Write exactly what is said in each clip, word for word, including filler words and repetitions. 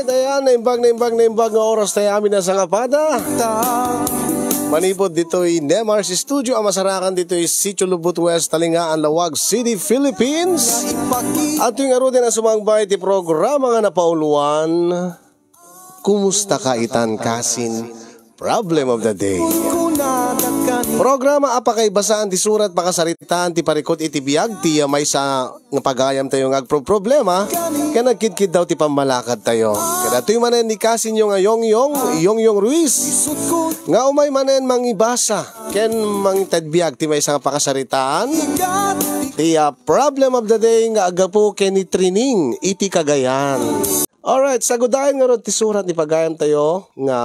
Ayan, naimbag, naimbag, naimbag nga oras tayo amin na sangapada. Manipod ditoy Nemar's Studio, ang masarakan ditoy Sitio Lubot West, Talingaan, Laoag City, Philippines. At tuwing aro din ang sumangbay ti programa nga napauluan, Kumusta ka itan kasin? Problem of the day. Programa a pakaibasaan ti surat, pakasaritaan ti parikut iti biag ti, ah, maysa nga pagayam tayo nga agproproblema, ken agkidkiddaw ti pammalakad tayo. Kadatoy manen ni kasinyo nga Yongyong, Yongyong Ruiz, nga umay manen mangibasa ken mangitedbiag ti maysa nga pakasaritaan ti, ah, problem of the day nga aggapu ken ni Trining iti Cagayan. Alright, sagudayen ngarud ti surat ni pagayam tayo nga,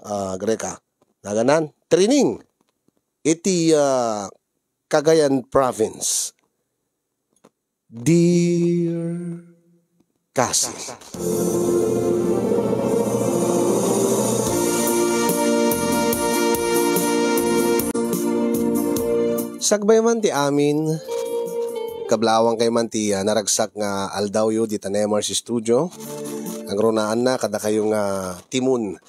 ah, Greka. Naganan, Trining iti, ah, Cagayan Province. Dear Kasi. Sakbay man ti amin, kablaawan kay man ti, ah, naragsak nga aldawyo dita Nemar's Studio. Agrunaanna kadakayo nga timon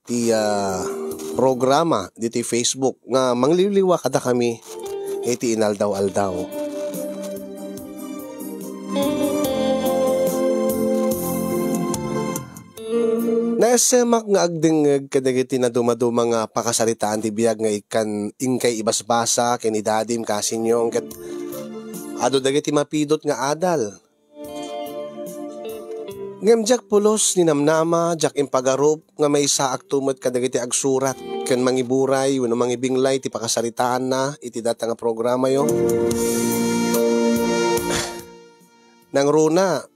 ti, ah, programa ditoy Facebook nga mangliwliwa kadakami iti inaldaw-aldaw. Naesemak nga agdengngeg kadagiti nadumaduma nga pakasaritaan ti biag nga ikkan, inkay ibasbasa ken idadim kasinyo, ket adu dagiti mapidot nga adal. Ngem diak pulos ninamnama, diak impagarup nga maysaakto met kadagiti agsurat ken mangiburay wenno mangibinglay ti pakasaritaanna iti dayta nga programayo. Nangruna,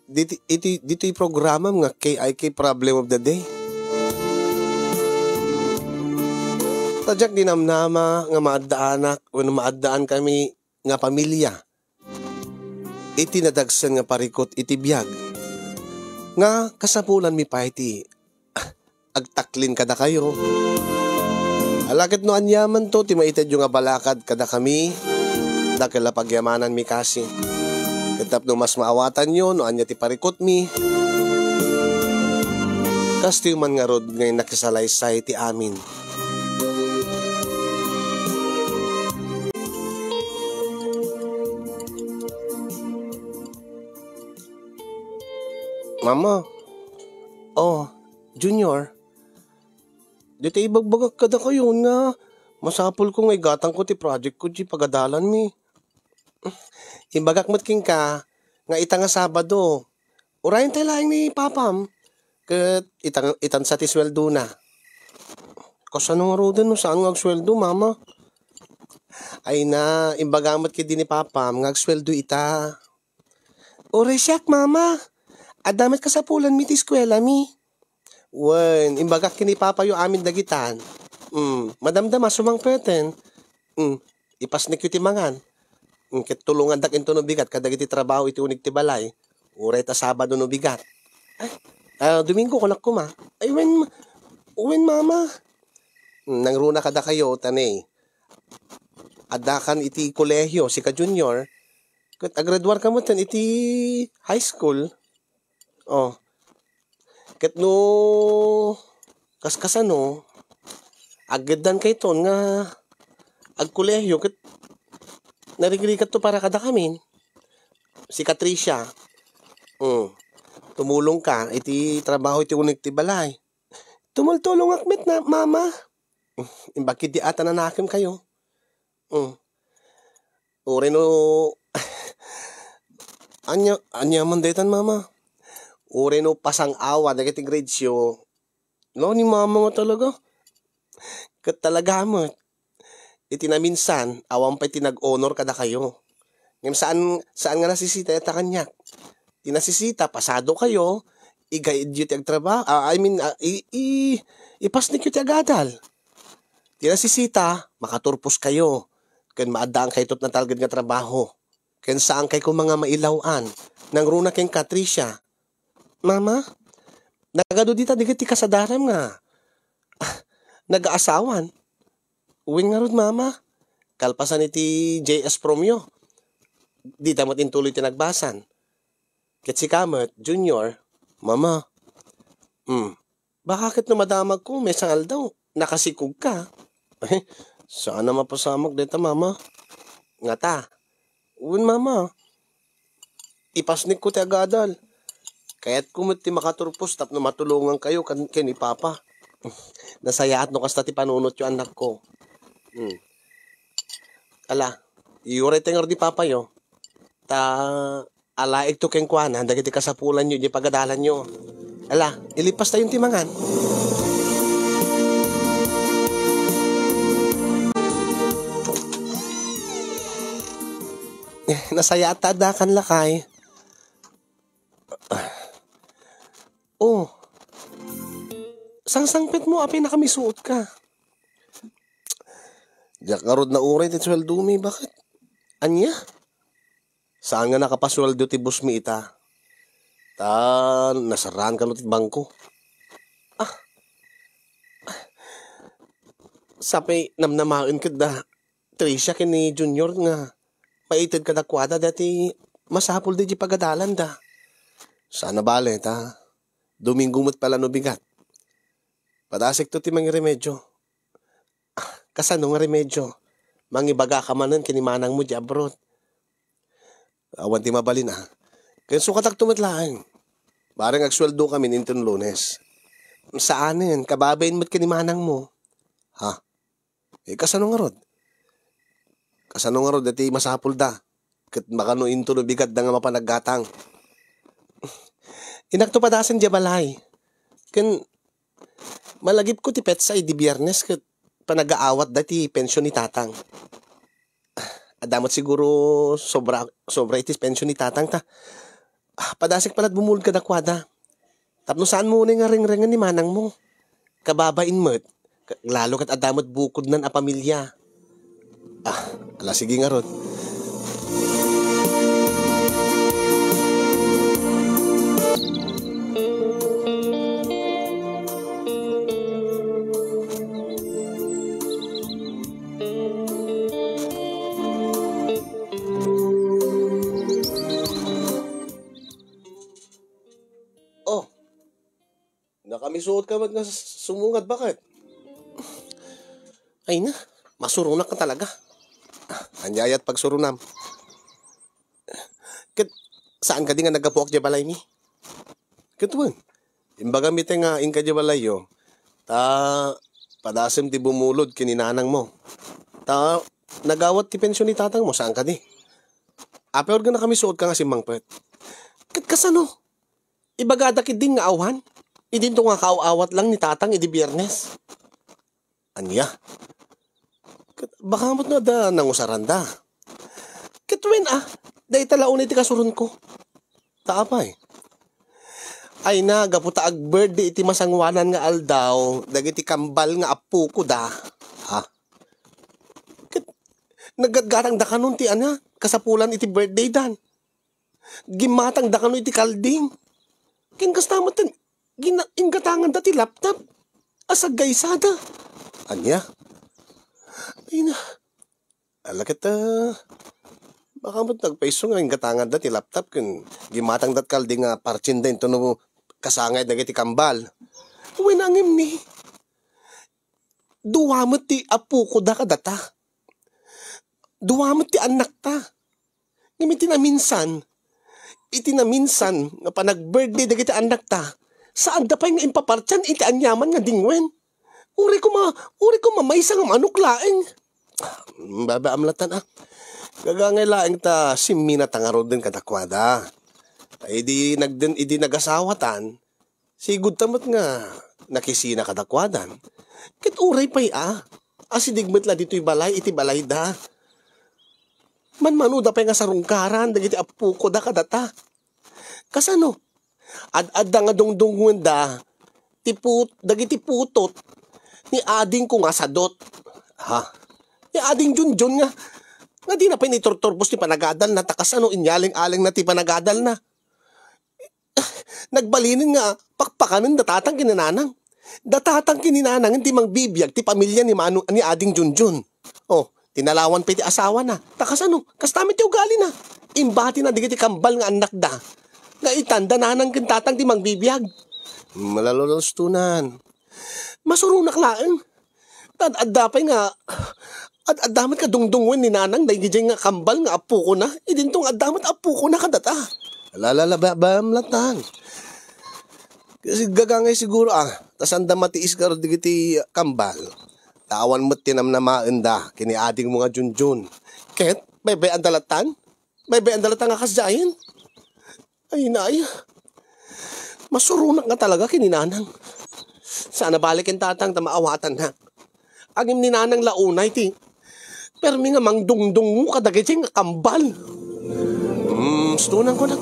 diti, iti, ditoy programam nga K I K Problem of the Day. Ta diak ninamnama nga maaddaanak wenno maaddaan kami nga pamilia iti nadagsen nga parikut iti biag nga kasapulanmi pay ti agtaklin kadakayo. Ala ket no aniamanto ti maitedyo nga balakad kadakami, dakkel a pagyamananmi kasi. Ket tapno mas maawatanyo no ania ti parikutmi, kastoy man ngarud nga nakisalaysay ti amin. Mama. Oh, Junior. Dita ibagbagak kadakayo nga masapulko nga igatangko ti projectko ti pagadalanmi. Imbagak met kenka nga ita nga Sabado, urayen tayo laeng ni Papam. Ket ita, itan sa ti suweldona. Kasano ngaruden no saan nga agsuweldo, Mama? Ay na, imbaga met ketdi ni Papam nga agsuweldo ita. Uray siak, Mama. Adda met kasapulanmi ti eskuelami. Wen, imbagak ken ni Papayo amin dagitan. Mm, madamdama sumangpeten. Mm, ipasnekyo ti mangan. Mm, ket tulongandak inton no bigat kadagiti trabaho iti uneg ti balay. Uray ta Sabado no bigat. Ay, ah, Domingo kunak koma. Ay, wen, wen, Mama. Mm, nangruna kadakayo, ta ne, addakan iti kolehio, sika Junior, ket agraduarka metten iti high school. Oh. Ket no kaskasano, aggeddakayton nga agkolehio ket narigrikatto para kadakamin. Sika Tricia, mm, tumulongka iti trabaho iti uneg ti balay. Tumultulongak met na, Mama. Imbag ketdi a ta nanakemkayo. Mm. Uray no, ania, ania man daytan, Mama? Uray no pasang-awa dagiti gradesyo. No, ni Mama nga talaga. Ket talaga met. Iti naminsan, awan pay ti nag-honor kadakayo. Ngem saan, saan nga nasisita ita kaniak. Ti nasisita, pasadokayo, igaidyo ti agtrabaho, ah, I mean, ah, i-, i-, ipasnekyo ti agadal. Ti nasisita, makaturposkayo, ken maaddaankayto ti natalged nga trabaho. Ken saankay koma nga mailaw-an. Nangruna kenka, Tricia. Mama, nagadu dita dagiti kasadaram nga, ah, nagaasawan. Wen ngarud, Mama, kalpasan iti J S prom yo, dita met intuloy ti nagbasan. Ket sika met, Junior, Mama, hmm, baka ket no madamagko, maysa nga aldaw, nakasikogka. Saan a mapasamak dayta, Mama. Ngata, wen, Mama, ipasnekko ti agadal. Kayatko met ti makaturpos tapno matulongankayo ken, ken ni Papa. Nasayaat no kasta ti panunotyo, annakko. Hmm. Ala, iyurayta ngarud ni Papayo. Ta alaekto kenkuana dagiti kasapulanyo idiay pagadalanyo. Ala, ilipastayon ti mangan. Eh, nasayaat ta addakan, lakay. Oh, sangsangpetmo apay nakamisuotka. Diak ngarud nauray ti sueldomi, baket? Ania? Saan nga nakapasueldo ti boss mi ita? Ta nasarraan kano ti bangko. Ah. Sapay namnamaen ket da Tricia ken ni Junior nga maited kadakuada daytoy masapul daydi pagadalanda. Saan a bale ta Domingo met pala no bigat. Padasekto ti mangiremedio. Ah, kasano nga remedio? Mangibagaka manen ken ni manangmo di abroad. Awan ti mabalin, ah. Ken sukatakto met laeng. Bareng agsueldokamin inton Lunes. Saanen, kababain met ken ni manangmo. Ha? Eh, kasano ngarud? Kasano ngarud iti masapulda? Ket makano inton no bigatda nga mapan aggatang? Inakto padasen diay balay. Ken malagipko ti petsa idi Biernes ket panagaawatda ti pension ni Tatang. Adda met siguro sobra, sobra iti pension ni Tatang ta, ah, padasek pala ti bumulod kadakuada. Tapno saanmo unay nga rengrengen ni manangmo. Kababain met, ka-, lalo ket adda met bukodnan a pamilya. Ah, ala, sige ngarud. Oh, nakamisuot ka met nga s-, sumungad, baket? Ay na, masuronak ka talaga. Ah, ania aya ti pagsuronam? Ket saan kadi nga naggapuak diay balaymi? Ket wen, imbagam iti nga inka diay balayyo, ta padasem ti bumulod ken ni nanangmo. Ta nagawat ti pension ni tatangmo, saan kadi? Apay, urgennak a misuot ka nga simmangpet. Ket kasano? Ibagadak idin nga awan? Idinto nga kaaw-awat lang ni tatang idi Biernes. Ania? Ket baka met no adda nangusaranda. Ket wen a, dayta la unay ti kasuronko. Ta apay? Ay na, gapu ta ag-birthday iti masangoanan nga aldaw dagiti kambal nga appokoda. Ha? Ket naggatgatangda kanon ti ania, kasapulan iti birthday dan. Gimmatangda kano iti kalding. Ken kasta met, gina-, inggatanganda ti laptop a saggaysada. Ania? Ay na. Ala ket, ah, baka met nagpaiso nga inggatanganda ti laptop ken gimmatangda ti kalding nga partinda intono kasangay dagiti kambal. Wen a ngem ni, dua met ti appokoda kadata. Dua met ti annakta. Ngem iti naminsan, iti naminsan nga panag-birthday dagiti annakta, saanda pay nga impapartian iti aniaman nga dingwen. Uray koma, uray koma maysa nga manok laeng. Babaam latan, ah. Gagangay laeng ta simminata ngaruden kadakuada. Ta idi nagden-, idi nagasawatan, sigud ta met nga nakisina kadakuadan. Ket uray pay a, asideg met la ditoy balay iti balayda. Manmanoda pay nga sarungkaran dagiti appokoda kadata. Kasano? Ad-adda nga dungdungngenda ti put-, dagiti putot ni adingko nga sadot. Ha? Ni ading Junjun nga, nga dina pay niturturbos ti panagadalna, ta kasano inyaleng-alengna ti panagadalna? Nagbalinen nga pakpakanen da tatang ken ni nanang. Da tatang ken ni nanang ti mangbibiag ti pamilya ni Manu-, ni Ading Junjun. Oh, tinalawan pay ti asawana. Ta kasano? Kasta met ti ugalina. Imbatina dagiti kambal nga annakda. nga itanda nanang ken tatang ti mangbibiag. Malalo, Tunan. Masuronak laeng. Tad-adda pay nga, ad-adda met nga dungdungen ni nanang daydiay nga kambal nga apokona. Idinto nga adda met apokona kadata. Ala, ala, ala, ba, ba, latta. Kasi gagangay siguro, ah, ta sanda matiis ngarud dagiti kambal. Ta awan met ti namnamaenda ken ni adingmo nga Junjun. Ket, baybay-anda latta? Baybay-anda latta nga kasdiayen? Ay, nay. Masuronak nga talaga ken ni nanang. Saan a bale ken tatang ta maawatanna. Ngem ni nanang la unay ti permi nga mangdungdungo kadagiti nga kambal. Hmm, Tunan, kunak.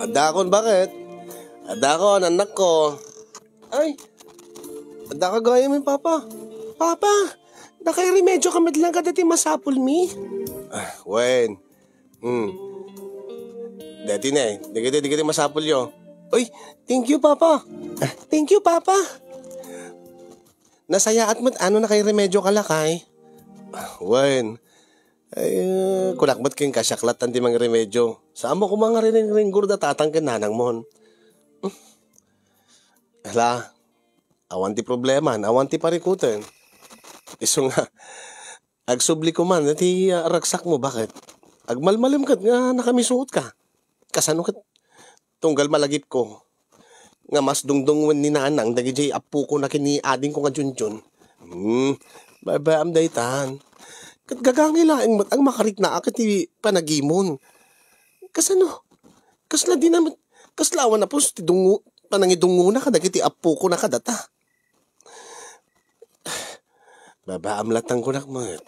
Addakon, baket? Addakon, annakko. Ay, adda ka gayam, Papa. Papa, nakairemedioka met laeng kadagiti masapulmi? Ah, wen. Hmm. Deti ne, dagiti, dagiti masapulyo. Uy, thank you, Papa. Ah, thank you, Papa. Nasayaat met no nakairemedioka, lakay. Ah, wen. Ay, eh, kunak met kenka, siak lattan ti mangremedio. Saanmo koma nga riringringgor da tatang ken nanangmon. Hala, awan ti problema, awan ti parikuten. Isu nga, agsubli koma ti, ah, ragsakmo, baket? Agmalmalem ket nga nakamisuotka. Kasano ket tunggal malagipko nga mas dungdungen ni nanang dagiti appokona ken ni adingko nga Junjun. Hmm, baybay-am daytan. Ket gagangay laeng met a makariknaak iti panagimon. Kasano? Kasla di na met, kasla awan a pos ti dungo-, panangidungona kadagiti appokona kadata. Baybay-am latta, kunak met.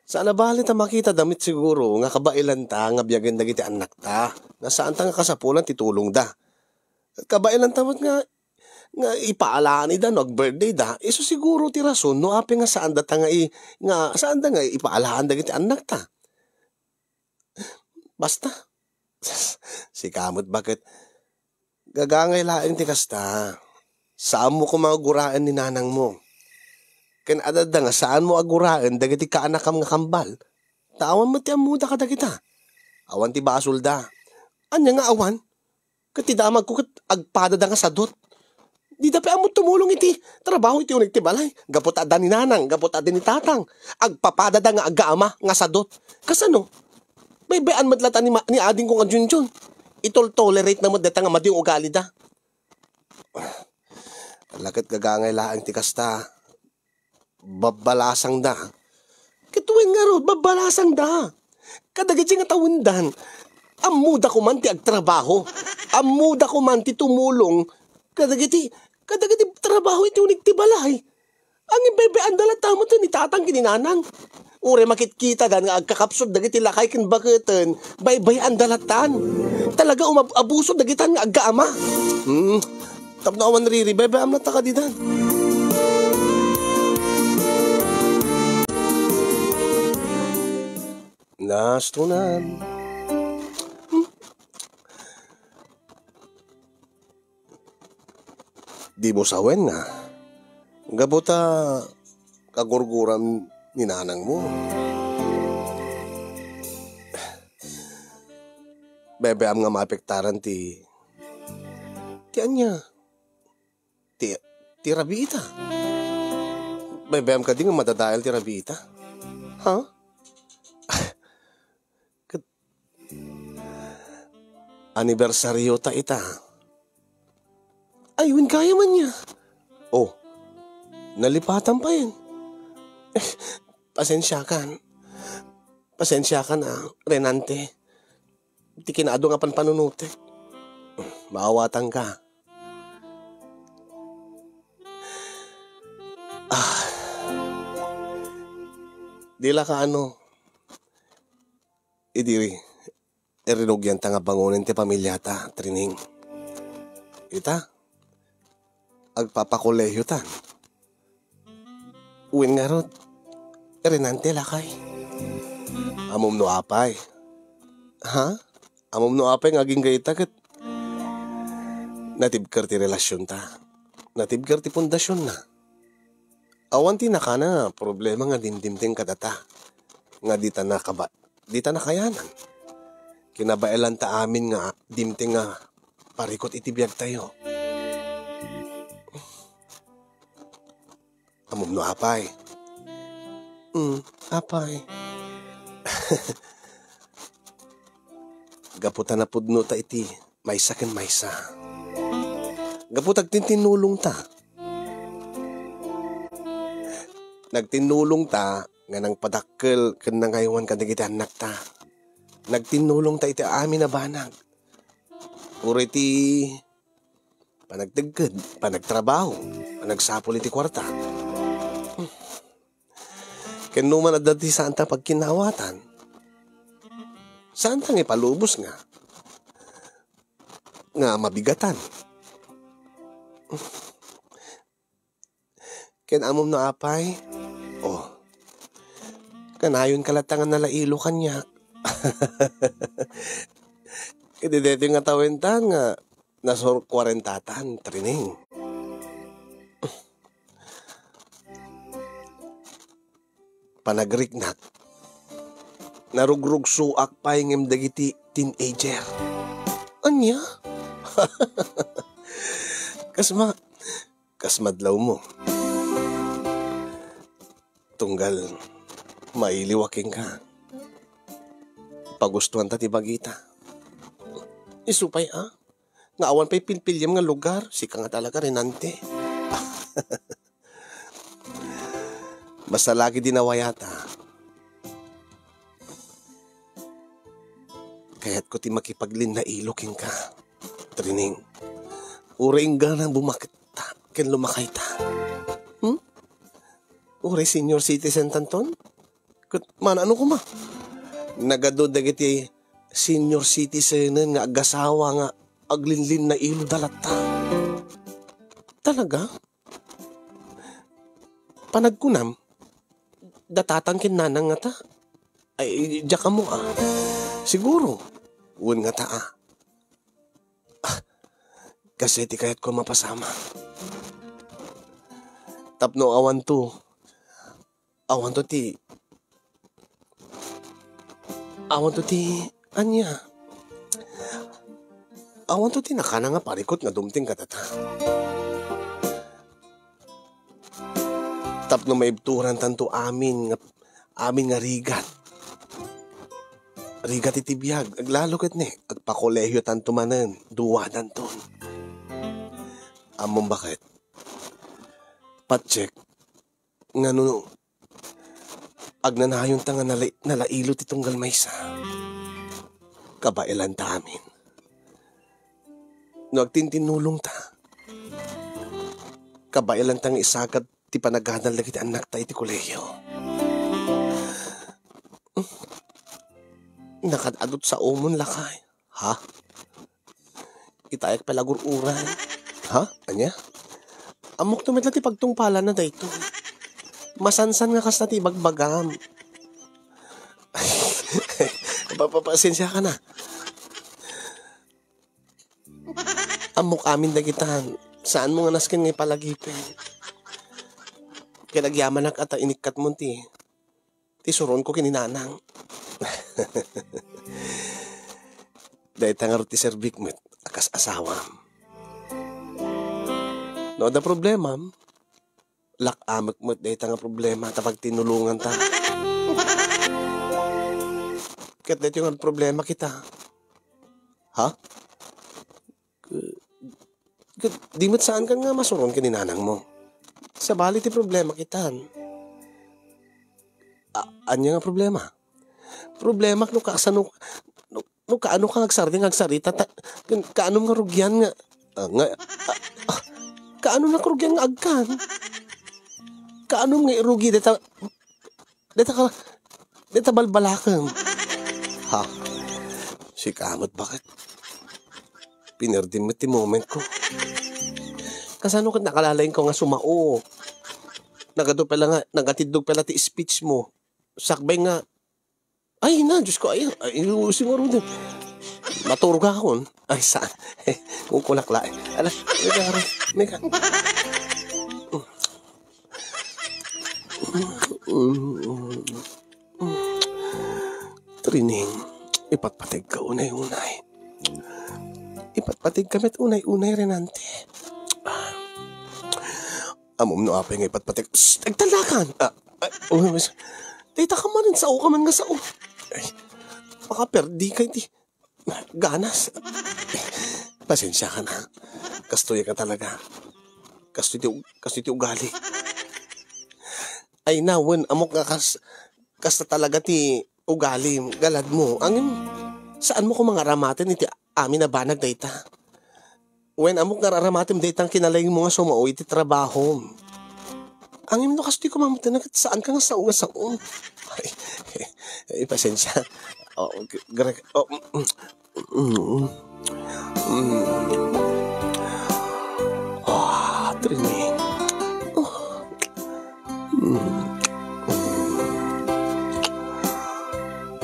Saan a bale ta makitada met siguro nga kabaelanta nga biagen dagiti annakta. Nga saanta nga kasapulan ti tulongda. Kabaelanta met nga, nga ipaalaan ida no ag-birthday da. Isu siguro ti rason no apay nga saanda ta nga i-, nga saanda nga ipaalaan dagiti annakta. Basta, sika met, baket? Gagangay laeng ti kasta. Saanmo koma nga guraen ni nanangmo. Ken adda nga saanmo a guraen dagiti kaanakam nga kambal. Ta awan met ti ammoda kadagita. Awan ti basolda. Ania nga awan? Ket ti damagko ket agpadada nga sadut. Dida pay ammo tumulong iti trabaho iti uneg ti balay. Gapu ta adda ni nanang, gapu ta adda ni tatang. Agpapadada nga aggaama nga sadut. Kasano? Baybay-an met latta ni ma-, ni adingko nga Junjun. Itol-tolerate na met dayta nga madi nga ugalida. Ala ket gagangay laeng ti kasta. Babbalasangda. Ket wen ngarud, babbalasangda. Kadagiti nga tawendan, ammoda koman ti agtrabaho. Ammoda koman ti tumulong kadagiti, kadagiti trabaho iti uneg ti balay. Ngem baybay-anda latta met ni tatang ken ni nanang. Uray makitkitadan nga agkakapsut dagiti lakay ken baketen, baybay-anda lattan. Talaga umab-, abuso dagitan nga aggaama. Hmm. Tapno awan riri, baybay-am latta kadidan. Nastonan. Hmm. Dimo sawen nga, gapu ta kagurguram ni nanangmo. Baybay-am nga maapektaran ti, ti ania? Ti, ti rabiita. Baybay-am kadi nga madadael ti rabiita? Ha? Ket anibersaryo ta ita. Ay, wen gayam ania. Oh, nalipatan payen. Pasensiakan. Pasensiakan, ah, Renante. Ti kinaadu nga panpanunotek. Maawatanka. Ah. Dila ka ano. Idi, irinugyan ta nga bangonen ti pamiliata, Trining. Ita, agpapakolehiyo ta. Wen ngarud, Renante, lakay. Ammom no apay? Ha? Ammom no apay nga agingga ita ket natibker ti relasionta. Natibker ti pundasionna. Awan ti nakana problema nga dimdimteng kadata, nga dita nakaba-, dita nakayanan. Kinabaelanta amin nga dimteng nga parikut iti biagtayo. Ammom no apay? Mm, apay. Gapu ta napudno ta iti maysa ken maysa. Gapu ta agtintinnulong ta. Nagtinnulong ta nga nangpadakkel ken nangaywan kadagiti annakta. Nagtinnulong ta iti amin a banag. Uray ti panagtegged, panagtrabaho, panagsapul iti kuarta. Ken no man adda ti saanta pagkinnawatan, saanta nga ipalubos nga, nga mabigatan. Ken ammom no apay? Oh. Kanayonka latta nga nalailo kaniak. Iti daytoy nga tawentan nga nasur-, kuarentatan, Trining. Panagriknak. Narugrugsoak pay ngem dagiti teenager. Ania? Kas ma-, kas madlawmo. Tunggal mailiwak kenka. Pagustuanta ti bagita. Isu pay a, nga awan pay pilpiliam nga lugar, sika nga talaga, Renante. Basta lagi dinawayata. Kayatko ti makipaglinnailo kenka, Trining. Uray inggana bumaketta ken lumakayta. Hmm? Uray senior citizen tanton? Ket man-ano koma? Nagadu dagiti senior citizen nga agasawa nga aglinlinnailo da latta. Talaga? Panagkunam, datatan ken nanang ngata? Ay, diak ammo a. Siguro. Wen ngata a. Ah, kasi ti kayatko mapasamak. Tapno awanto, awanto ti, awanto ti, ania? Awanto ti nakana nga parikut nga dumteng kadata. Tapno maibturan tanto amin nga, amin nga rigat. Rigat iti biag, aglalo ket ne, agpakolehiyo tanto manen, duadanton. Ammom baket? Patsek, nga no agnanayon ta nga nala-, nalailo ti tunggal maysa, kabaelan ta amin. No agtintinnulong ta, kabaelan ta nga isagad ti panagadal dagiti annakta iti kolehiyo. Nakad-adut sa umon lakay. Ha? Itayak pay la gur-uray. Ha? Ania? Ammok no met la ti pagtungpalanna daytoy. Masansan nga kasta ti ibagbagam. Pa-, pa-, pasensiaka na. Ammok amin dagitan. Saanmo nga nasken nga ipalagipen. Ket agyamanak a ta inikkatmon ti, ti suronko ken ni nanang. Dayta ngarud ti serbik met a kas asawam. No adda problemam, lak-amek met dayta nga problema ta pagtinulonganta. Ket daytoy nga problema kita. Ha? Ket, ket di met saankan nga masuron ken ni nanangmo. Sabali ti problema kitan. A-, ania nga problema? Problemak no kasano, no, no kaano ka nga agsarita, nga agsarita, ta, ken kaanom nga rugian nga, ah, nga, ah, ah, kaanom nga rugian nga agkan? Kaanom nga irugi dayta, dayta ka, dayta balbalakem? Ha? Sika met baket? Pinerdim met ti momentko. Kasano ket nakalalaingko nga sumao? Nagadu pala nga, nagatiddog pala ti speech mo. Sakbay nga, ay na, Diyos ko, ay, ay, siguro din. Maturog akon. Ay, saan? Kung kulak laeng. Ala, mika, mika. Trining, ipatpategka unay-unay. Ipatpategka met unay-unay, Renante. Ammom no apay nga ipatpateg-, Psst! Agtalnakan! Ah, ay, oh, mas-, dayta ka manen, sao ka man nga sao. Ay, makaperdi ka iti ganas. Pasensiakan, ha. Kastoy ka talaga. Kastoy ti ug-, kastoy ti ugali. Ay, na, wen, ammok nga kas-, kasta talaga ti ugalim, galadmo. Ngem, saanmo koma nga aramaten iti amin a banag dayta. Wen, ammok nga aramatem dayta kinalaingmo nga sumao iti trabahom. Ngem no kastoy koma met, saanka nga sao nga sao. Ay, ay, pasensia. Oh, Greg, oh, mm, mm, mm. Ah, Trini. Oh. Mm.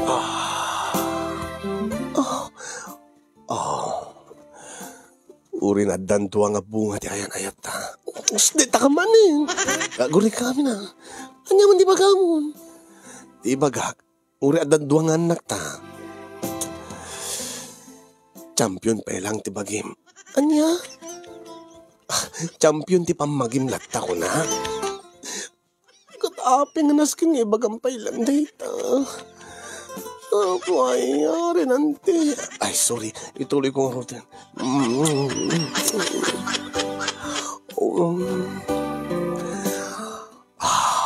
Ah. Oh. Ah. Uray addan dua nga bunga ti ayan-ayatta. Us, dayta ka manen. Agurika amin a. Ania man ti ibagamon? Ti ibagak, uray addan dua nga annakta. Champion pay lang ti bagim. Ania? Ah, champion ti pammagim latta, kuna. Ket apay nga nasken nga ibagam pay lang dayta? Apo, ay, Renante. Ay, sorry. Ituloy ko nga hotel. Mm. Oh. Ah.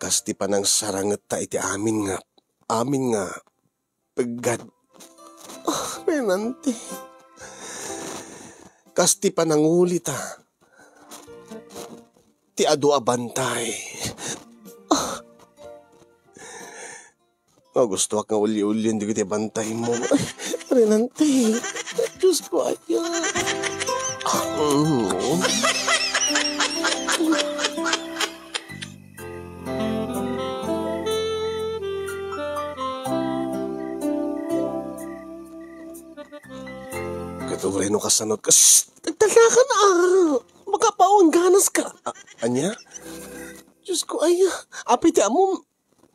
Kas ti panangsarangetta iti amin nga, amin nga peggad. Ah, Renante. Kas ti panangulita ti adu a bantay. Ah. Nga gustoak nga uli-ulien dagiti bantaymo. Ay, Renante. Diyos ko, aya. Ah, mm. Ket uray no kasano, kas-, agtalnakan, ah. Makapaon, ganas ka. Ah, ania? Diyos ko, aya. Apay ti ammom,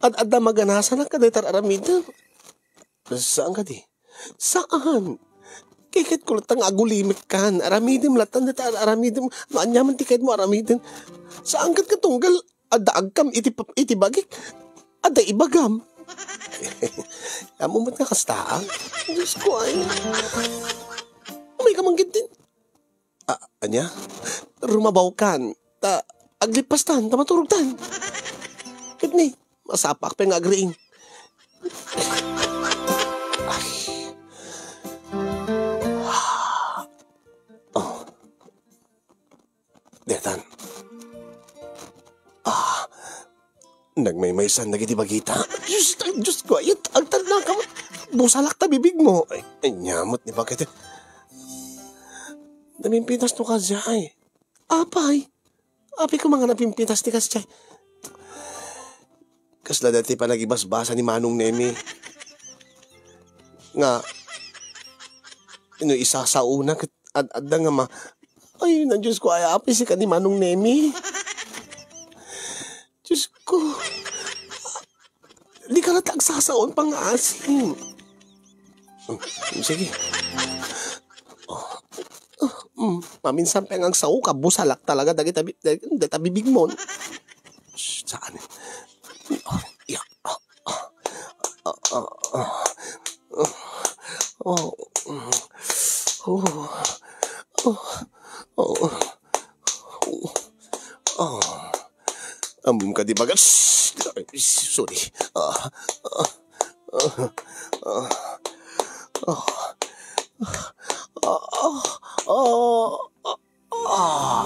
ad-adda maganasanak kadayta aramidem. Saan kadi? Saan? Kayatko latta nga agulimekkan. Aramidem latta dayta aramidem. No aniaman ti kayatmo aramiden. Saan ket nga tunggal adda agkam iti pa-, iti bagik? Adda ibagam. Ammom met nga kasta, ah? Diyos ko, ay. Umayka man ketdin. Ah, ania? Rumabawkan. Ta aglipastan, ta maturogtan. Ket ni, masapaak pay nga agriing. Ay. Oh. Daytan. Ah. Nagmaymaysan dagiti bagita. Diyos, ay, Diyos ko, ay, agtalnaka met. Busalak ta bibigmo. Ay, ania met ni bakit? Namimpitas to ka diay. Apay? Apay koma nga napimpitas ti kasdiay? Kasla dayta ti panagibasbasa ni Manong Nemi. Nga, no isasaona ket ad-, adda nga ma-, ay, na Diyos ko, ay, apay sika ni Manong Nemi? Diyos ko. Di ka latta agsasaon, pangaasim. Hmm, sige. Oh. Oh, mm, maminsan pay nga agsao ka, busalak talaga dagita bi-, dag-, dagita bibigmon. Shh, saan? Oh, ya. Oh, oh, oh, oh. Oh, mm. Oh. Oh. Oh. Oh. Ammom kadi baga-, shh! Ay, sorry. Ah, ah, ah, ah, ah, ah, ah, ah.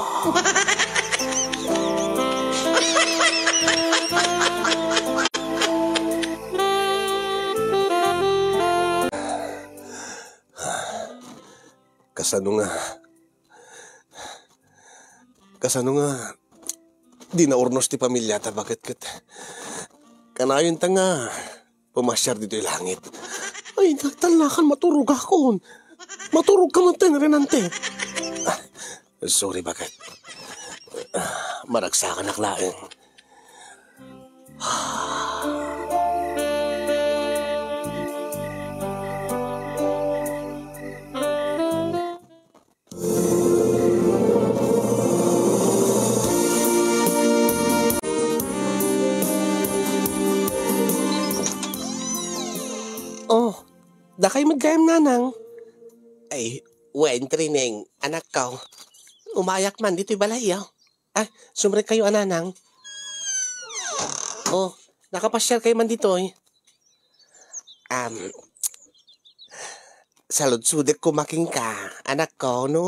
Kasano nga Kasano nga di naurnos ti pamiliata, baket ket kanayonta nga pumasiar ditoy langit. Ay, nagtallakan, maturogakon. Maturogka man ten, Renante. Ah, sorry, baket. Ah, maragsakanak laeng. Oh, dakay met gayam, Nanang. Ay, wen, Trineng, anakko. Umayak man ditoy balay, ah. Ah, sumrekkayo a, Nanang. Oh, nakapasiarkayo man ditoy. Am, saludsodek koma kenka, anakko, no?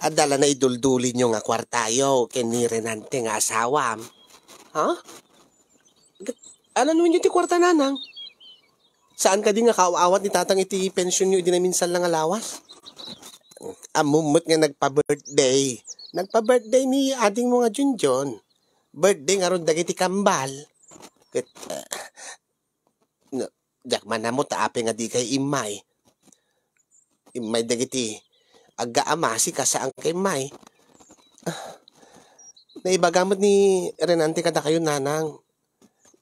Adda la naiduldulinyo nga kuartayo ken ni Renante nga asawam. Ha? Ket, ananwenyo ti kuarta, Nanang? Saan kadi nga kaaw-awat ni Tatang iti pensionyo idi naminsan la nga lawas? Ammom met nga nagpa-birthday. Nagpa-birthday ni adingmo nga Junjun. Birthday ngarud dagiti kambal. Ket, ah, no, diak man ammo ta apay nga dikay immay. Immay dagiti agga a masi kas saankay immay. Ah, naibaga met ni Renante kadakayo, Nanang,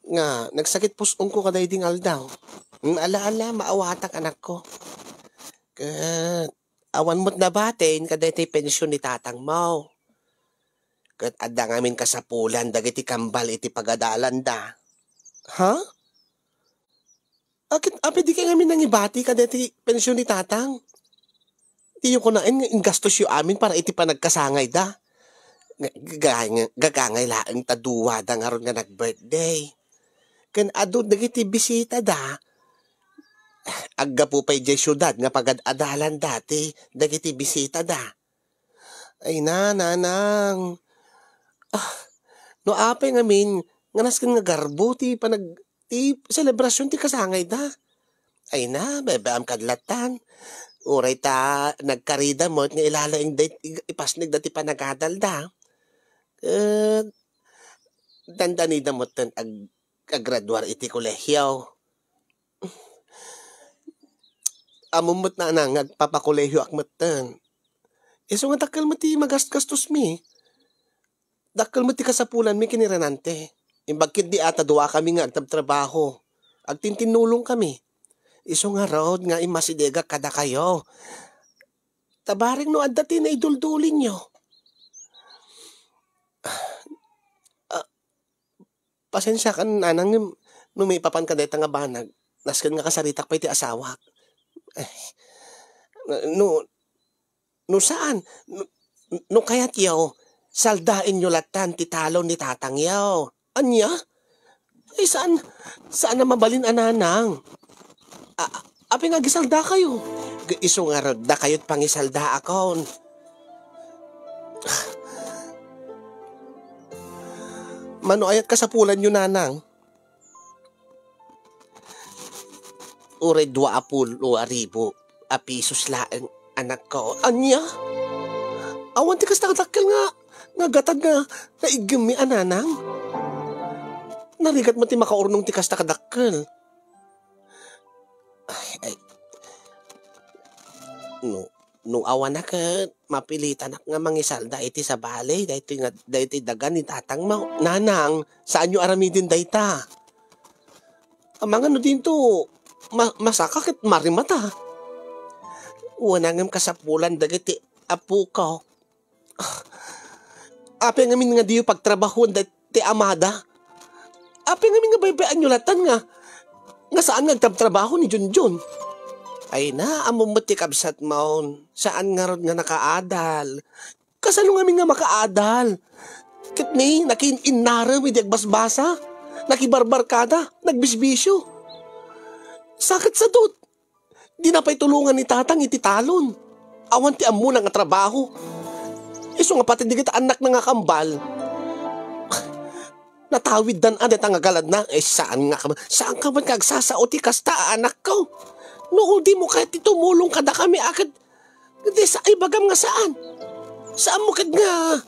nga nagsakit pus-ongko kadaydi nga aldaw. Mm, ala, ala, maawatak, anakko. Ket awan met nabatin kadaytoy pension ni tatangmo. Ket adda ngamin kasapulan dagiti kambal iti pagadalanda. Ha? Akin, apay dikay ngamin nangibati kadaytoy pension ni tatang? Diyo kunaen nga inggastosyo amin para iti panagkasangayda. Nga, gaga-, gagangay laeng ta duada ngarud nga nag-birthday. Ken adu dagiti bisitada. Aggapu pay diay siudad nga pagad-adalan dati dagiti bisitada. Ay na, nanang. Ah, no apay ngamin nga nasken nga garbo ti panag-, ti selebrasion ti kasangayda. Ay na, bebe-am kad latan. Uray ta nagkarida met nga ilalaing da it-, ipasnegda ti panagadalda. Ket dandanida met ten ag-, aggraduar iti kolehio. Ammom met, nanang, nga agpapakolehiyoak metten. Isu nga dakkel met ti magastgastosmi. Dakkel met ti kasapulanmi ken ni Renante. Imbag ketdi a ta duakami nga agtrabtrabaho. Agtintinnulongkami. Isu ngarud nga immasidegak kadakayo. Ta barek no adda ti naiduldulinyo. Ah, pasensiakan, nanang, ngem no maipapan kadayta nga banag, nasken nga kasaritak pay ti asawak. Ay, no, no saan, no, no kayatyo, saldaenyo latan ti talon ni tatangyo. Ania? Ay, saan, saan a mabalin a, nanang? A-, apay nga agisaldakayo? Isu ngarud dakayo ti pangisaldaakon. Mano aya ti kasapulanyo, nanang? Uray dua a pulo a ribu a pisos laeng, anakko. Ania? Awan ti kasta kadakkel nga, nga gatad nga naiggemmi a, nanang? Narigat met ti makaurnong ti kasta kadakkel. Ay, ay. No, no awan a ket, mapilitanak nga mangisalda iti sabali, daytoy nga, daytoy daga ni tatangmo. Nanang, saanyo aramiden dayta. Amangan no dinto, ma-, masaka ket marimata. Wen a ngem kasapulan dagiti apoko. Apay ngamin nga diyo pagtrabahoen da-, ti amada? Apay ngamin nga baybay-anyo latan nga, nga saan nga agtrabtrabaho ni Junjun? Ay na, ammom met ti kabsatmon. Saan ngarud nga nakaadal. Kasano ngamin nga makaadal? Ket ni, nakiin-innarem idi agbasbasa, nakibarbarkada, nagbisbisio. Saket sadut. Dina pay tulongan ni tatang iti talon. Awan ti ammona nga trabaho. Isu nga pati dagiti annakna nga kambal, natawiddan a dayta nga galadna. Eh, saan nga kam-, saan ka met nga agsasao ti kasta a anakko? No, dimo kayat ti tumulong kadakami a ket, di sa-, ibagam nga saan. Saanmo ket nga,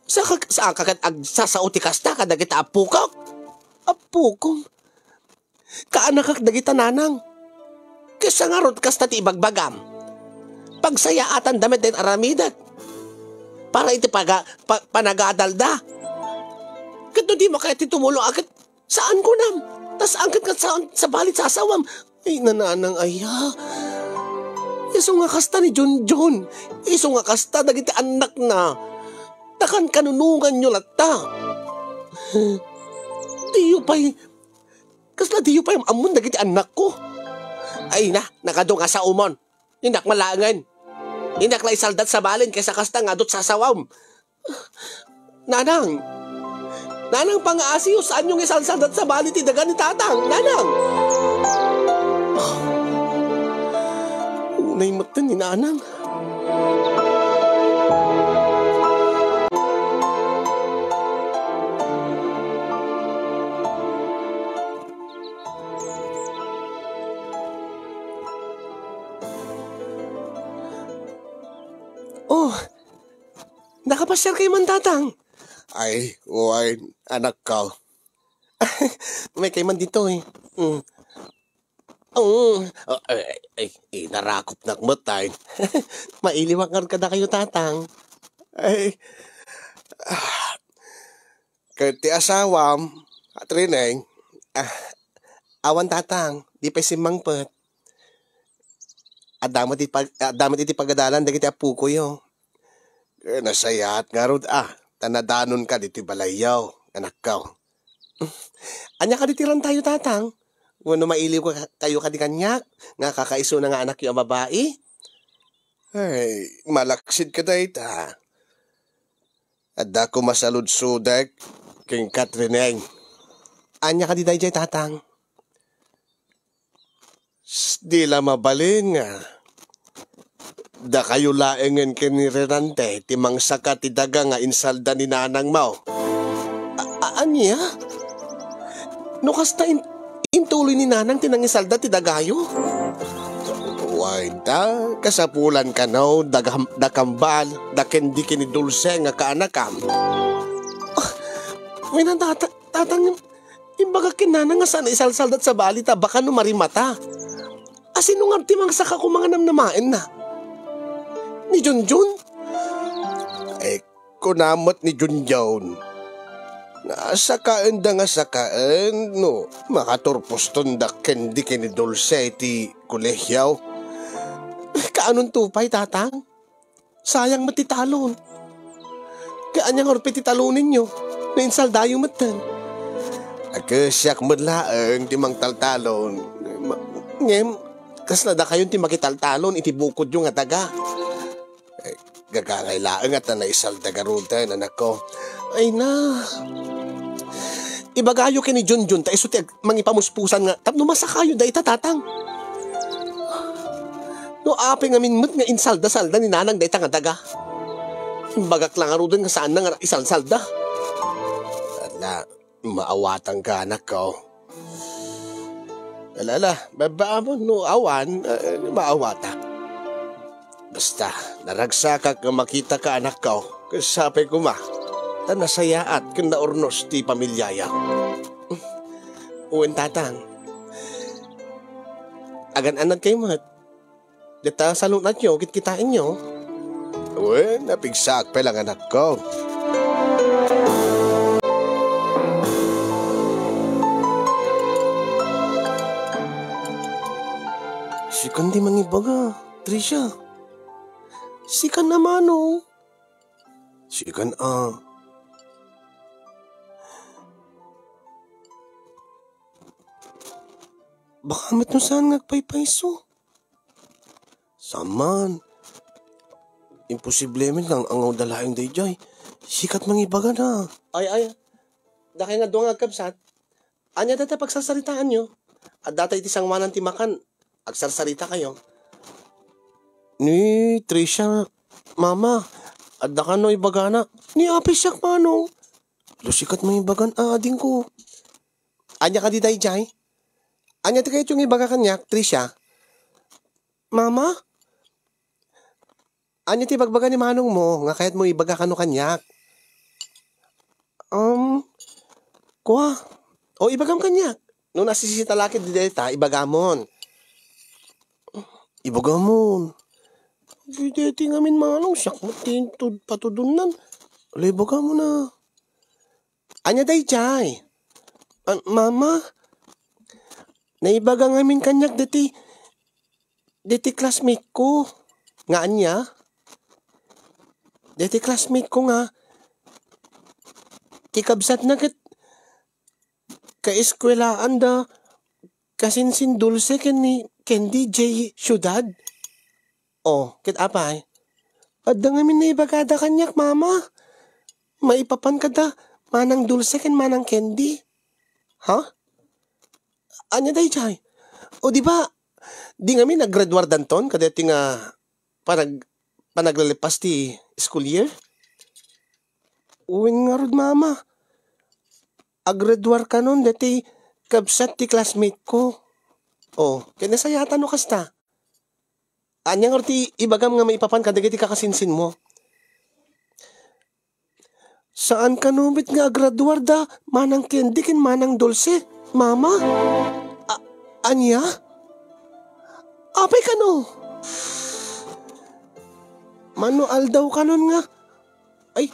sa-, saan ka ket agsasao ti kasta kadagiti appokok? Appokom? Kaanakak dagita, nanang. Kasta ngarud kasta ti ibagbagam. Pagsayaatanda met dayta aramidek. Para iti paga-, pa-, panagadalda. Ket no dimo kayat ti tumulong, a ket saan kunam. Ta saan ket, ket saan sabali ti sasawam. Ay, nanang aya. Isu nga kasta ni Junjun. Isu nga kasta dagiti annakna. Takan kanunonganyo latta. Diyo pay, kasla diyo pay am-ammon dagiti annakko. Ay na, nakadu nga saomon. Innak malaengen. Innak la isaldat sa balin kaysa kasta nga adut sasawam. Nanang! Nanang, pangaasiyo, saanyo nga isalsaldat sa bali ti daga ni Tatang? Nanang! Unay metten ni Nanang. Oh, nakapasiarkayo man, Tatang? Ay, wen, anakko. Maikay man ditoy. Mm. Mm. Ah, ay, ay, inarakopnak met ay. Mailiwak ngarud kadakayo, Tatang. Ay. Ah. Ket ti asawam, Ate Reneng, ah, awan, Tatang, di pay simmangpet. Adda met iti pag-, adda met iti pagadalan dagiti appokoyo. Eh, nasayaat ngarud, ah, ta nadanonka ditoy balayyo, anakko. Ania kadi ti rantayo, Tatang? Wenno mailiwka-, kayo kadi kaniak nga kakaisuna nga anakyo a babai? Ay, malaksid ka dayta. Adda koma saludsodek ken Catherine. Ania kadi daydiay, Tatang? S-, di la mabalin nga dakayo laengen ken ni Renante ti mangsaka ti daga nga insalda ni nanangmo. A-, a-, ania? No kasta in-, intuloy ni nanang ti nangisalda ti dagayo? Wen ta, kasapulan kano, da gam-, da kambal, da ken di ken ni Dulce nga kaanakam. Ah, wen a, tata-, tatang, imbagak ken nanang nga saan a isalsaldat sa bali ta baka no marimata. A sino nga ti mangsaka koma nga namnamaenna? Ni Junjun? Eh, kuna met ni Junjun nga sakaenda nga sakaen no makaturpostonda ken di ken ni Dulce ti kolehio. Kaanonto pay, Tatang? Sayang met ti talon. Ket ania ngarud pay ti talonenyo no insaldayo metten? Agsiak met laeng ti mangtaltalon. Ma-, ngem, kasla dakayon ti makitaltalon iti bukodyo nga daga. Eh, gagangay laeng a ta naisalda garuden, anakko. Ay na. Ibagayo ken ni Junjun ta isu ti ag-, mangipamuspusan nga tapno masakayo dayta, Tatang. No apay ngamin met nga insalda-salda ni nanang dayta nga daga. Imbagak la ngaruden nga saanna nga isalsalda. Ala, maawatanka, anakko. Ala, ala, babbaamon no awan, eh, maawatak. Basta, naragsakak nga makitaka, anakko, ket sapay koma, ta nasayaat ken naurnos ti pamiliayo. Wen, Tatang. Agan-anadkayo met. Dita saluknatyo, kitkitaenyo. Wen, napigsaak pay la nga anakko. Sikan ti mangibaga, Tricia. Sikan a mano. Sikan a. Baka met no saan nga agpaypayso. Saan man. Imposible met nga ang-angawda laeng daydiay. Sikat mangibaga na. Ay, ay. Dakay nga dua nga agkabsat. Ania dayta pagsarsaritaanyo? Adda tay iti sangoanan ti makan. Agsarsarita kayo. Ni Tricia, Mama, adda kano ibagana? Ni apay siak, Manong. Lo, sikat mangibagan, adingko. Ania kadi daydiay? Ania ti kayatyo nga ibaga kaniak, Tricia? Mama? Ania ti ibagbaga ni manongmo nga kayatmo ibaga kano kaniak? Um, kua. O, ibagam kaniak. No nasisita la ket dayta, ibagamon. Ibagamon. Dayta ngamin manong siak met ti tud-, patudonnan. Ala, ibagamon a. Ania daydiay? Ah, mama, naibaga ngamin kaniak deti, deti classmate ko. Nga ania? Deti classmate ko nga, ti kabsatna ket kaeskuelaan da kasinsin Dulce ken ni Candy J Ciudad. Oh, ket apay? Adda ngamin naibagada kaniak, mama. Maipapan kada manang Dulce ken manang Candy. Ha? Ania daydiay? O di ba, di ngamin naggraduardanton kadaytoy nga panag-, panaglalipas ti school year? Wen ngarud, mama. Agraduar kanon daytoy kabsat ti classmate ko. Oh, ket nasayatan no kasta. Ania ngarud ti ibagam nga maipapan kadagiti kakasinsinmo? Saan kano met nga agraduar da manang Candy ken manang Dulce, mama? A-, ania? Apay kano? Mano aldaw kanon nga, ay,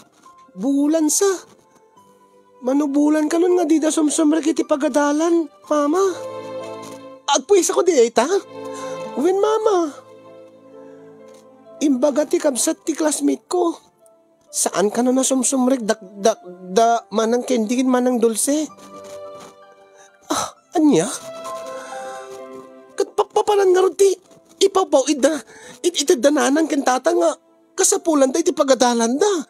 bulan sa. Mano bulan kanon nga dida sumsumrek iti pagadalan, mama? Agpuysako dayta? Wen, mama. Imbaga ti kabsat ti classmate ko. Saan kano nasumsumrek da, da, da manang Candy ken manang Dulce? Ah, ania? Ket papanan ngarud ti ipawpaw-id da, it-, itedda nanang ken tata nga kasapulanda iti pagadalanda.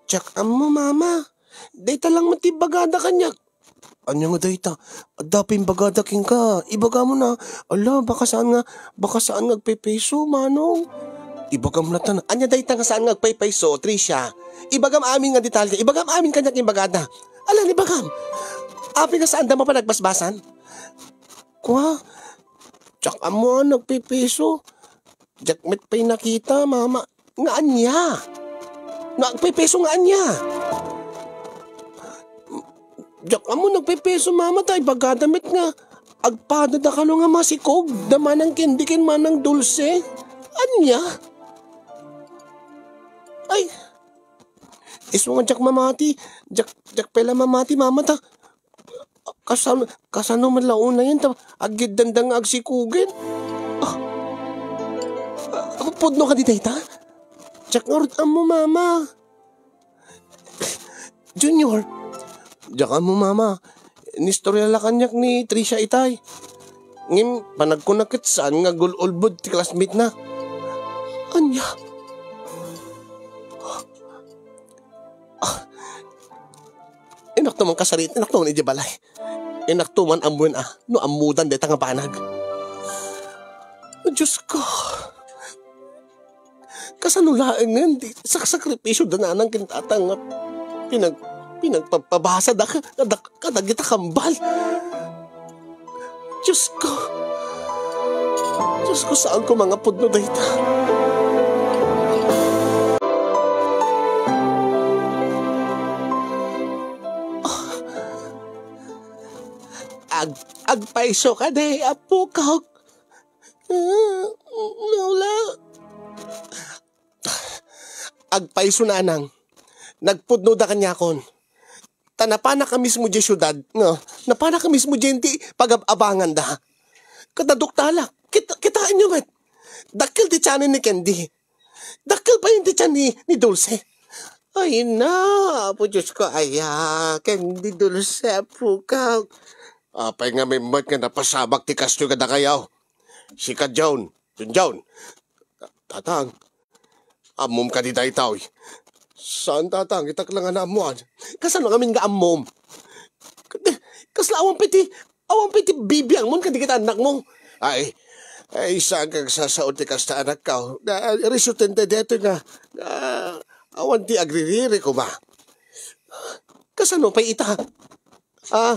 Diak ammo, mama. Dayta lang met ti ibagada kaniak. Ania nga dayta? Adda pay imbagada kenka. Ibagam na. Ala, baka saan nga, baka saan nga agpaypayso, manong. Ibagam latta na. Ania dayta nga saan nga agpaypayso, Tricia? Ibagam amin nga detalye. Ibagam amin kaniak imbagada. Ala, ibagam. Apay nga saanda mapanagbasbasan? Kua, diak ammo a nagpaypayso. Diak met pay nakita, mama. Nga ania? Nga agpaypayso nga ania? Diak ammo nagpaypayso, mama, ta ibagada met nga agpadada kano nga masikog da manang Candy ken manang Dulce. Ania? Ay, isu nga diak mamati, diak, diak pay la mamati, mama, ta Kasano, kasano met la unayen ta aggiddanda nga agsikugen? Ah. Ah, pudno kadi dayta? Diak ngarud ammo, mama. Junior, diak ammo, mama. Inistorya la kaniak ni Tricia itay. Ngem, panagkuna ket saan nga agul-ulbod ti classmate na. Ania? Ah, inakto man kasari, inakto man idiay balay. Inakto man ammoen a, no ammodan dayta nga banag. Diosko, kasano laengen ti saksakripisio da nanang ken tatang nga pinag-, pinagpabpabasa da ka-, kada-, kadagita kambal? Diosko. Diosko, saan ko mangapudno dayta? Ag-, agpayso kadi, Apo ko. Lola. Agpayso, nanang. Nagpudno da kaniakon. Ta napanak a mismo diay siudad, no? Napanak a mismo diay ti pagab-abangan da. Ket naduktalak. Kita-, kitaenyo met. Dakkel ti tianen ni Candy. Dakkel pay ti tian ni, ni Dulce. Ay na, Apo Diosko, aya, Candy, Dulce, Apo ko. Apay ngamin met nga napasamak ti kastoy kadakayo? Sika, John. John, John. Tatang, ammom kadi daytoy? Saan, Tatang, itak la nga naammoan. Kasano ngamin nga ammom? Kasla awan pay ti, awan pay ti bibiangmon kadagiti annakmo? Ay, ay, saan ka agsasao ti kasta, anakko? Na, resutten ta daytoy nga, ah, awan ti agririri koma. Kasano pay ita? Ah,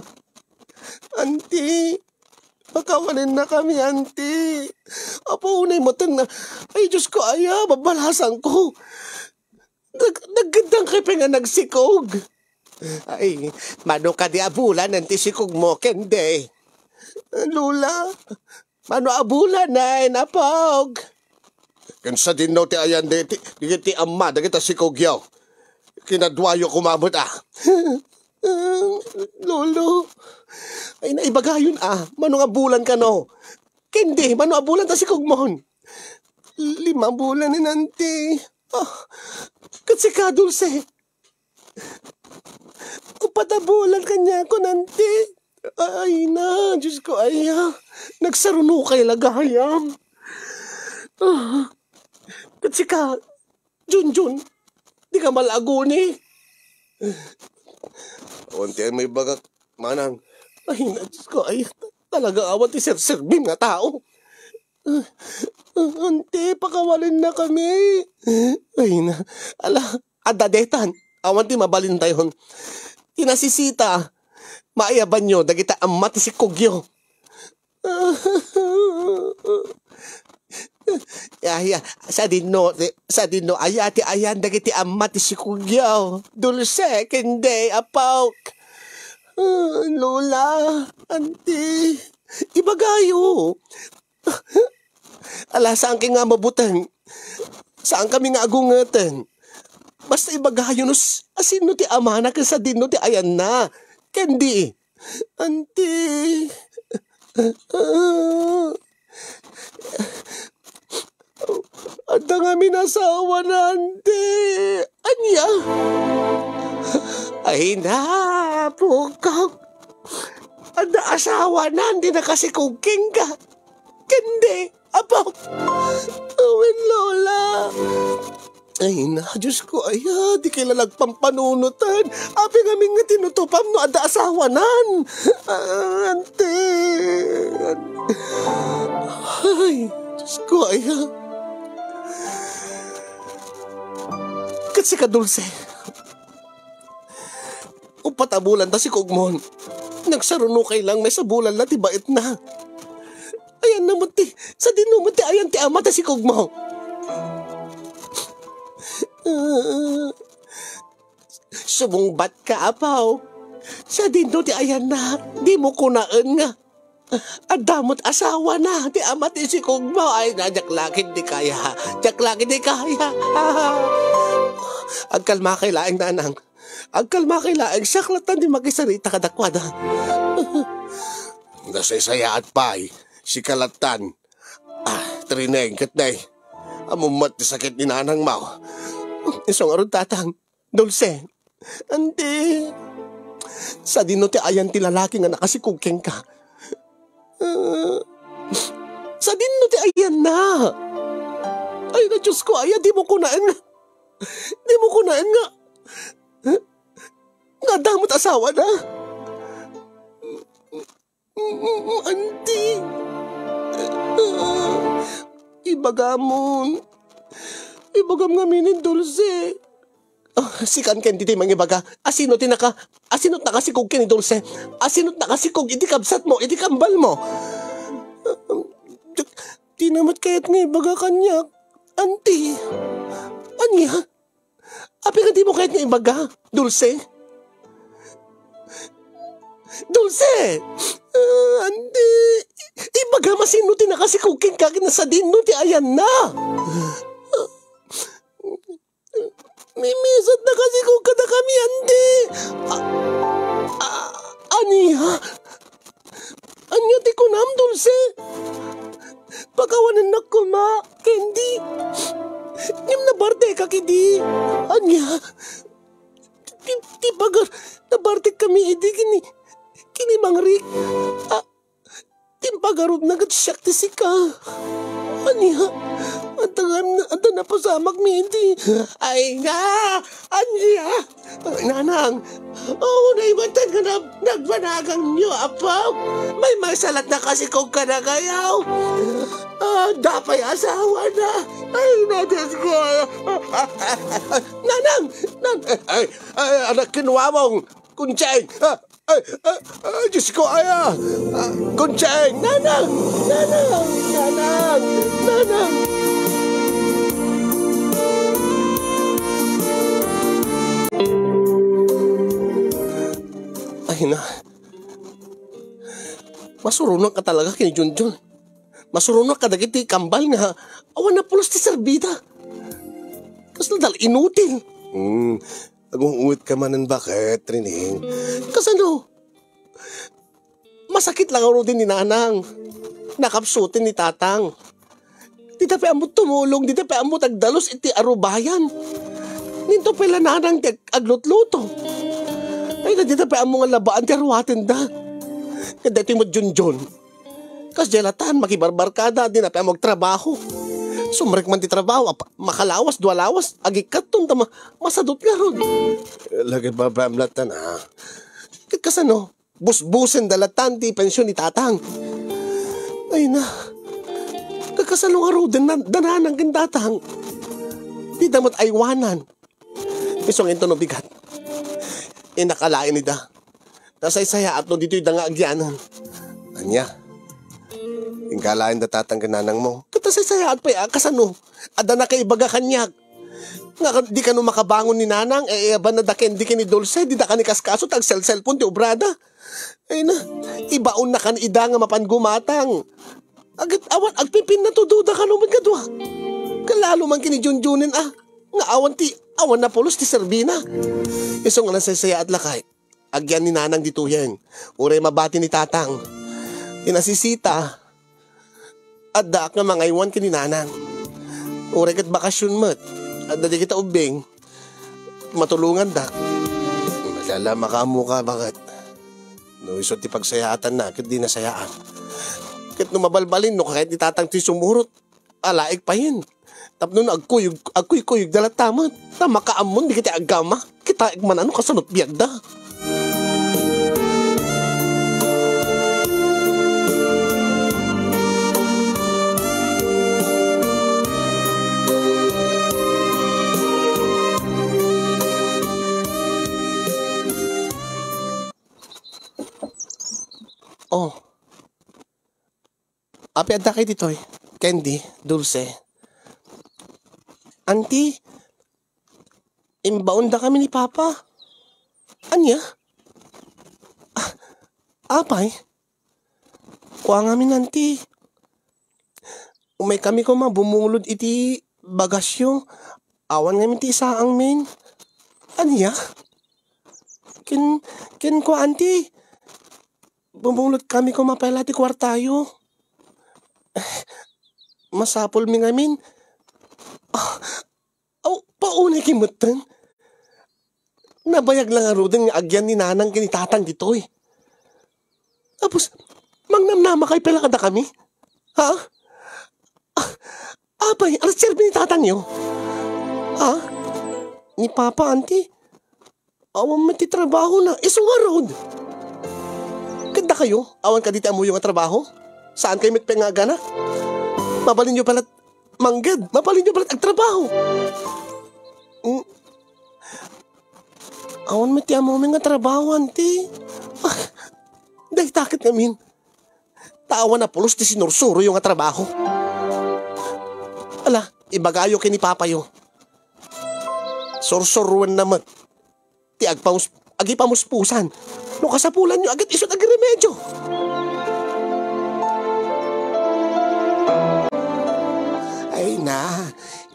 anti, pakawanennakami, anti. Apo, unay met nga, ay, Diosko, aya, babbalasangko. Nag-, naggeddangkay pay nga nagsikog. Ay, mano kadi a bulan ti sikogmo, Candy? Lola, mano a bulan, apok? Ken sadino ti ayan dagiti, dagiti amma dagiti sikugyo? Kinaduayo koma met, a. Lolo, ay, naibagayon, a. Mano nga bulan kano? Ken di, mano a bulan ta sikugmon? Lima bulan, Auntie. Ah, ket sika, Dulce? Uppat a bulan kaniak, Auntie. Ay na, Diyos ko, aya. Nagsarunokay la gayam. Ah, ket sika, Junjun, di ka man la aguni? Awan ti maibagak, manang. Ay na, Diyos ko, ay, talaga awan ti serserbim nga tao. Ah, Auntie, pakawalennakami. Ay na, ala, adda detan. Awan ti mabalintayon. Ti nasisita, maayabanyo dagiti amma ti sikugyo. Ya, ya, sadino, sadino, aya ti ayan dagiti amma ti sikugyo. Dulce, ken di, apok? Ah, Lola, Auntie, ibagayo. Ala, saan kay nga mabuteng? Saan kami nga agungeten? Basta ibagayo no s-, asino ti amana ken sadino ti ayanna. Ken di, Auntie. Adda ngamin asawana, Auntie. Ania? Ay na, pukak. Adda asawana, Auntie, nakasikog kenka. Ken di, apok. Awen, Lola. Ay na, Diyos ko, aya, di kay la nagpampanunotan. Apay ngamin nga tinutupam no adda asawanan? Ah, Auntie. Ay, Diyos ko, aya. Ket sika, Dulce. Uppat a bulan ta sikugmon. Nagsarunokay lang, maysa bulan la ti baetna. Ayanna met ti, sadino met ti ayan ti ama ta sikugmo? Ah, sumungbatka, apo. Sadino ti ayanna? Dimo kunaen nga adda met asawana ti ama ti sikugmo. Ay na, diak la ketdi kaya. Diak la ketdi kaya. Agkalmakay laeng, nanang. Agkalmakay laeng, siak lattan ti makisarita kadakuada. Nasaysayaat pay, sika lattan. Ah, Trineng, ket nay, ammom met ti sakit ni nanangmo. Isu ngarud, tatang, Dulce. Auntie, sadino ti ayan ti lalaki nga nakasikog kenka? Ah, sadino ti ayanna? Ay na, Diyos ko, aya, dimo kunaen nga, dimo kunaen nga, nga adda met asawana? Mm, Auntie. Ah, ibagamon. Ibagam ngamin, Dulce. Ah, sikan ken ti mangibaga. Asino ti naka-, asino ti nakasikog ken ni Dulce? Asino ti nakasikog iti kabsatmo, iti kambalmo? Ah, di, di na met kayat nga ibaga kaniak, Auntie. Ania? Apay nga dimo kayat nga ibaga, Dulce? Dulce! Ah, Auntie, ibagam asino ti nakasikog kenka ken sadino ti ayanna. Mimisat nakasikog kadakami, Auntie. Ah, ah, ania? Ania ti kunam, Dulce? Pakawanennak koma, ken di. Ngem nabartekak idi. Ania? Ti, ti pagar-, nabartekkami idi ken ni, ken ni Mang Rick. Ah, ti impagarupna ket siak ti sika. Ania? Adda nga, adda napasamakmi idi. Ay nga! Ania? Nanang, unay met nga nag-, nagbanagangyo, apo. Maymaysa latta kasikog kadakayo. Ah, adda pay asawana. Ay, na, Diyos ko. Nanang! Nan-, ay, ay, ay, anak, kinuwawong. Kuncheng! Ah, ay, ah, ah, Diyos ko, aya! Ah, Kuncheng! Nanang! Nanang! Nanang! Nanang! Ay na. Masuronak ka talaga ken ni Junjun. Masuronak kadagiti kambal nga awan a pulos ti serbida. Kasla dal inutil. Hmm, agunguet ka manen baket, Trineng. Kasano? Masakit lang ngaruden ni Nanang. Nakapsuten ni Tatang. Dita pay ammo tumulong, dita pay ammo agdalus iti arubayan. Ninto pay la Nanang ti ag-, aglutluto. Ay, na dita pay ammo nga labaan ti aruatenda. Ket daytoy met Junjun. Kasdiay latan, makibarbarkada, dina pay ammo agtrabaho. Sumrek man ti trabaho, apa, makalawas, dua lawas, agikkaton, ta ma-, masadut ngarud. Lagi ba, ba, latan, ah. Ket kasano? Busbusen da latan ti pension ni Tatang. Ay na. Kakasano ngaruden na, da Nanang ken Tatang? Dida met aywanan. Isu nga inton no bigat. Inakalain ida. Nasaysayaat no ditoy da nga agyanan. Ania? Inakalain da Tatang ken Nanang mo. Ket nasaysayaat pay a, kasano? Adda nakaibaga kaniak. Nga kan-, di kano makabangon ni Nanang, e, e, abanna da ken di ken ni Dulce, dida kani kaskaso, ta agselselpon ti obrada. Ay na, ibaonna kan ida nga mapan gumatang. Agat awan, agpipinna to duda kano met kadua. Kalalo man ken ni Junjunen a, nga awan ti, awan a pulos ti serbina. Isu nga nasaysayaat lakay. Agyan ni Nanang ditoyen. Uray mabati ni Tatang. Ti nasisita, addaak nga mangaywan ken ni Nanang. Uray ket bakasyon met. Adda dagita ubbing. Matulongandak. Malala, makaammo ka, baket. No isu ti pagsayaatanna, ket di nasayaat. Ket no mabalbalin, no kayat ni Tatang ti sumurot, alaek payen. Tapno no agkuyog, agkuykuyog da latta met. Ta makaammon, di kiti agama. Kitaek man ano, kasano ti biagda. Oh. Apay adda kay ditoy? Candy, Dulce. Auntie, imbaondakami ni Papa. Ania? Ah, apay? Kua ngamin, Auntie. Umaykami koma bumungolod iti bagasyo. Awan ngamin ti isaangmin. Ania? Ken, ken kua, Auntie. Bumungolodkami koma pay la ti kuartayo. Masapulmi ngamin. Ah, aw, paunay kay metten. Nabayag la ngaruden nga agyan ni Nanang ken ni Tatang ditoy. Tapos, mangnamnama kay pay la kadakami? Ha? Ah, apay, ano serbi ni Tatangyo? Ha? Ni Papa, Auntie? Awan met ti trabahona. Isu ngarud. Ket dakayo, awan kadi ti ammoyo nga trabaho? Saan kayo met pay nga agana? Mabalinyo pala, mangged, mabalinyo pala agtrabaho. Mm. Awan met ti ammomi nga trabaho, Auntie. Ah, dayta ket ngamin. Ta awan a pulos ti sinursuroyo nga trabaho. Ala, ibagayo ken ni Papayo. Sursuroenna met ti agpamus-, agipamuspusan. No kasapulanyo, agit isut' agiremedyo. Ay na,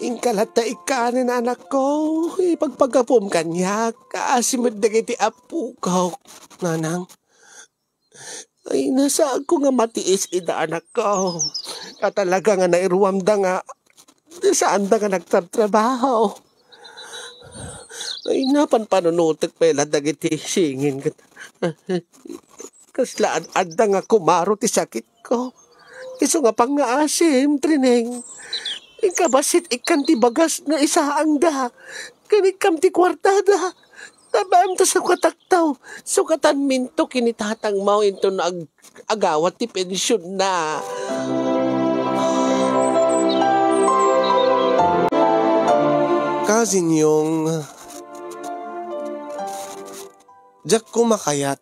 inka latta ikkanen, anakko. Ipagpagapom kaniak. Kaasi met dagiti appokok, Nanang. Ay, nasaagko nga matiis ida, anakko. Ta talaga nga nairuamda nga saanda nga nagtatrabaho. Ay, napanpanunotek pay la dagiti singin ket kasla ad-adda nga kumaro ti sakitko. Isu nga pangngaasim, Trineng. Inka bassit ikkan ti bagas no isaangda. Ken ikkam ti kuartada. Tabaem ta sukatakto. Sukatanminto ken ni tatangmo inton ag-, agawat ti pensionna. Cousin Yong, diak koma kayat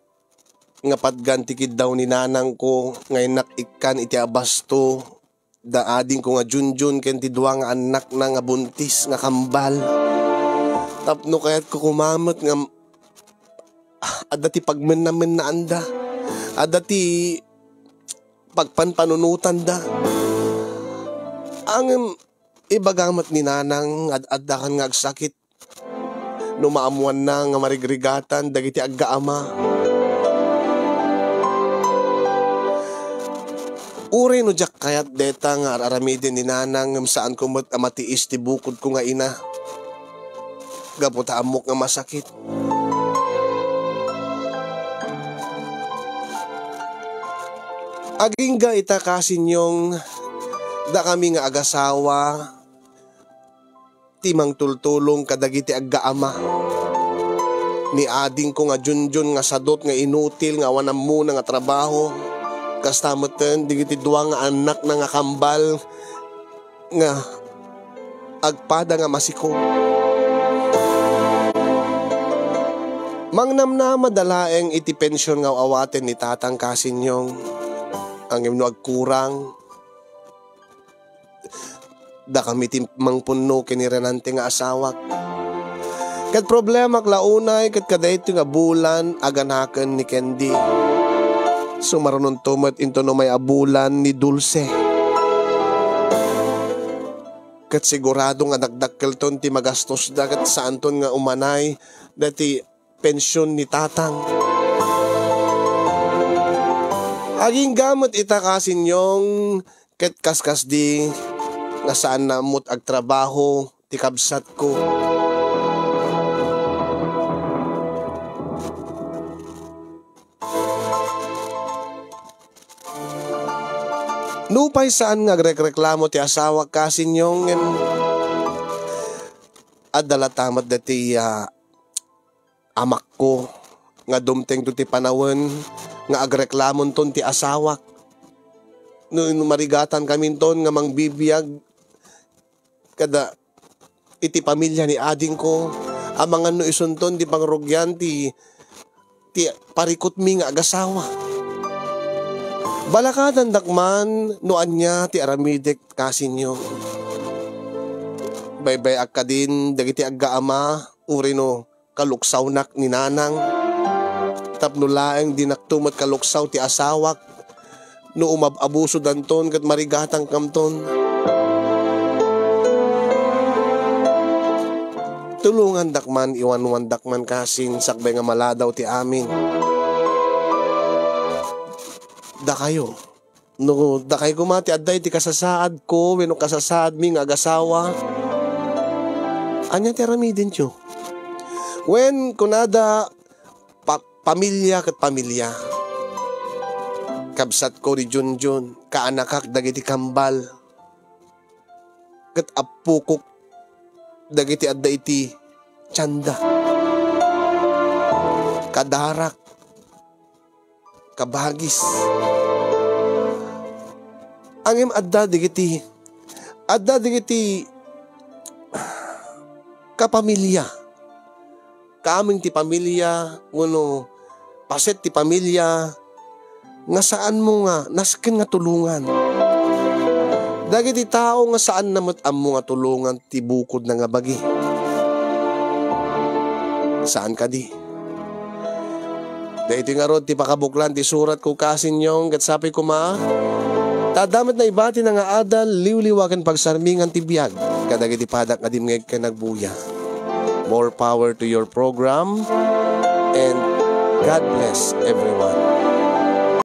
nga patgan ti kiddaw ni nanangko nga innak ikkan iti abasto da adingko nga Junjun ken ti dua nga annakna nga buntis nga kambal. Tapno kayatko koma met nga adda ti pagmenna-mennaanda. Adda ti pagpanpanunotanda. Ngem ibaga met ni Nanang nga ad-addakan nga agsakit no maammoanna nga marigrigatan dagiti aggaama. Uray no diak kayat deta nga ar-aramiden ni Nanang, ngem saanko met a matiis ti bukodko nga ina. Gapu ta ammok nga masakit. Agingga ita, Kasinyong, dakami nga agasawa ti mangtultulong kadagiti aggaama. Ni adingko nga Junjun nga sadut nga inutil nga awan ammona nga trabaho. Kasta metten dagiti dua nga annakna nga kambal nga agpada nga masiko. Mangnamnamada laeng iti pension nga aw-awaten ni Tatang, Kasinyong. Ngem no agkurang, dakami ti mangpunno ken ni Renante nga asawak. Ket problemak la unay ket kadaytoy nga bulan aganaken ni Candy. Sumarunonto met inton umay a bulan ni Dulce. Ket sigurado nga dakdakkelton ti magastosda ket saanton nga umanay dati pension ni Tatang. Agingga met ita, Kasinyong, ket kaskasdi nga saanna met agtrabaho ti kabsatko. Nupay saan nga agrekreklamo ti asawak, Kasinyong, ngem adda latta met dati, ah, amakko nga dumtengto ti panawen nga agreklamonton ti asawak. No, no marigatan kaminton nga mangbibiag kada iti pamilia ni adingko, amangan no isunton ti pangrugian ti, ti parikutmi nga agasawa. Balakadandak man no ania ti aramidek, Kasinyong. Baybay-ak kadin dagiti aggaama, uray no kaluksawnak ni Nanang. Tapno laeng dinakto met kaluksaw ti asawak no umab-abusodanton ket marigatangkamton. Tulongandak man, iwanwandak man, Kasin, sakbay nga maladaw ti amin. Dakayo. No dakay koma ti adda iti kasasaadko wenno kasasaadmi nga agasawa, ania ti aramidenyo? Wen, kunada, pa-, pamilia ket pamilia. Kabsatko ni Junjun, kaanakak dagiti kambal, ket appokok dagiti adda iti tianda. Kadarak, kabagis. Ngem adda dagiti, adda dagiti kapamilia. Kaaming ti pamilia, wenno paset ti pamilia, nga saanmo nga nasken nga tulongan. Dagiti tao nga saanna met ammo nga tulongan ti bukodna nga bagi. Saan kadi? Daytoy ngarud ti pakabuklan ti suratko, Kasinyong, ket sapay koma ta adda met naibatina nga adal, liwliwa ken pagsarmingan ti biag kadagiti padak nga dimngeg ken nagbuya. More power to your program, and God bless everyone.